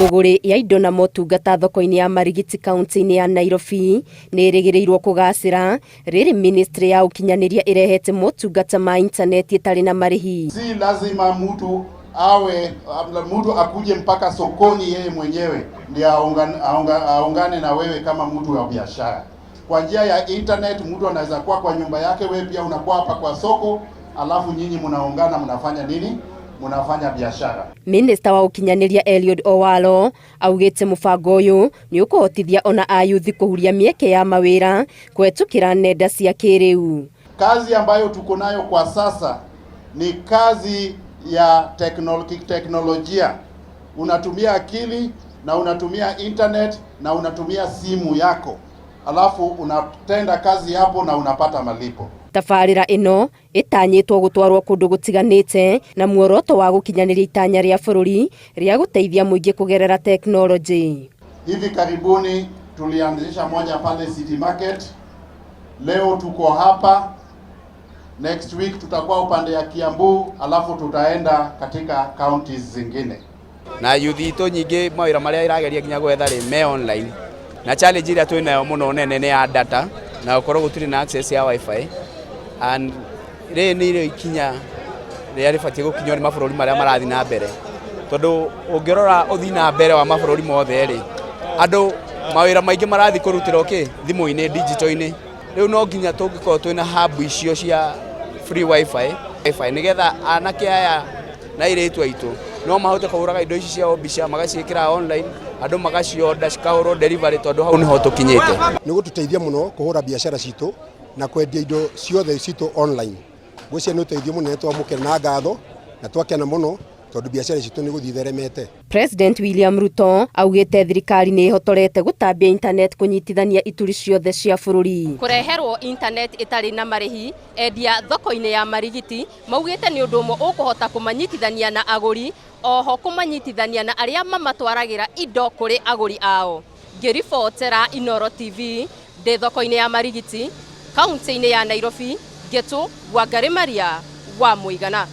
Thũgũrĩ ya indo na motungata thoko-inĩ ya Marigiti kaunti-inĩ ya Nairobi nĩ ĩrĩgĩrĩirwo kũgacĩra rĩrĩ ministry ya ũkinyanĩria ĩrehete motungata ma intaneti ĩtarĩ na marĩhi. Si lazima mtu awe mtu akuje mpaka sokoni yeye mwenyewe ndiye aungane na wewe kama mtu wa biashara. Kwa njia ya internet, mtu anaweza kuwa kwa nyumba yake, wewe pia unakuwa hapa kwa soko, alafu nyinyi mnaungana, mnafanya nini? Mnafanya biashara. Minista wa ũkinyanĩria Eliud Owalo augĩte mũbango ũyũ nĩ ũkũhotithia ona ayuthi kũhuria mĩeke ya mawĩra kũhetũkĩra nenda cia kĩrĩu. Kazi ambayo tuko nayo kwa sasa ni kazi ya teknolojia. Unatumia akili na unatumia internet na unatumia simu yako, alafu unatenda kazi hapo na unapata malipo. Tabarĩra ĩno ĩtanyĩtwo gũtwarwo kũndũ gũtiganĩte na muoroto wa gũkinyanĩria itanya rĩa bũrũri rĩa gũteithia mũingĩ kũgerera tekinoronjĩ. Hivi karibuni tulianzisha moja pale City Market. Leo tuko hapa, next week tutakuwa upande ya Kiambu, alafu tutaenda katika counties zingine. Na yuthi itũ nyingĩ mawĩra marĩa ĩrageria nginya gwetha rĩ me online, na challenge ĩrĩa twĩ nayo mũno nene nĩ ya data na gũkorwo gũtirĩ na access ya WiFi, and rĩrĩ nĩrĩo ikinya rĩrĩa rĩbatiĩ gũkinywo nĩ mabũrũri marĩa marathiĩ na mbere, tondũ ũngĩrora ũthii na mbere wa mabũrũri mothe rĩ, andũ mawĩra maingĩ marathiĩ kũrutĩrwo kĩ thimũ-inĩ, digital-inĩ. Rĩu no nginya tũngĩkorwo twĩna hub icio cia free WiFi nĩgetha anake aya na airĩtu aitũ no mahote kũhũraga indo ici ciao mbica, magaciĩkĩra online, andũ magacioda, cikahũrwo delivery, tondũ hau nĩho tũkinyĩte. Nĩ gũtũteithia mũno kũhũra biacara citũ na kwendia indo ciothe citũ online. Ngwĩciria nĩ ũteithio mũnene, twamũkĩra na ngatho na twakena mũno tondũ biacara citũ nĩ gũthiĩ itheremete. President William Ruto augĩte thirikari nĩ ĩhotorete gũtambia internet kũnyitithania ituri ciothe cia bũrũri. Kũreherwo internet ĩtarĩ na marĩhi endia thoko-inĩ ya Marigiti maugĩte nĩ ũndũ ũmwe ũkũhota kũmanyitithania na agũri, oho kũmanyitithania na arĩa mamatwaragĩra indo kũrĩ agũri ao. Ngĩribotera Inoro TV ndĩ thoko-inĩ ya Marigiti, kaunti-inĩ ya Nairobi, Ngetu Wangari Maria wa Mũigana.